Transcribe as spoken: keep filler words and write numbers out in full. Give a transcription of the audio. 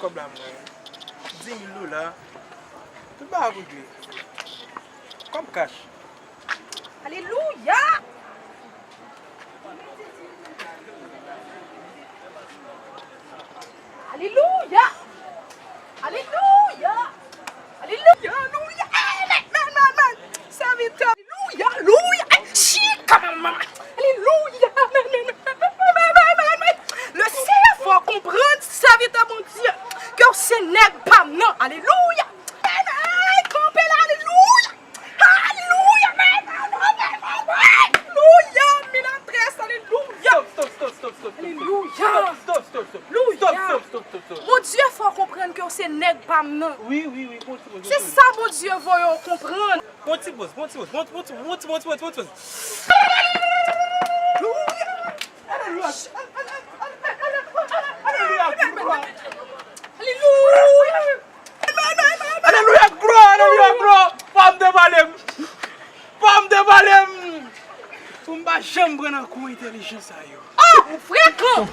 Kòb la mwen. Dis mil dola. Tout bagay regle. Kòb kach. Alelouya! Alelouya! Alelouya! Alelouya! Alelouya! Ey, men, men, men, men! Sèvitè! Alelouya! Alelouya! Ey, chika, men, men! Alelouya! Men, men, men! Le Seyè fè w konprann, sèvitè Bondye, ke w se nèg pa m nan. Alelouya! Ey, kanpe la, alelouya! Alelouya! Alelouya! Milatrès, alelouya! Stop, stop, stop, stop, stop, stop. Alelouya! Stop, stop, stop, stop. Alelouya! Stop, stop, stop, stop, stop. Bondye fè w konprann ke w se nèg pa m nan. Wi, wi, wi, kontinye, kontinye. Se sa Bondye voye w konprann. Pran ti poz, pran ti poz, pran ti poz, pran ti poz, pran ti poz. Alelouya! Alelouya! Alelouya! Glwa! Alelouya! Alelouya, glwa, alelouya, glwa. Pa m devale m. Pa m devale m. Pou m pa janm pran nan kou entèlijan sa yo. Oh, ou frekan!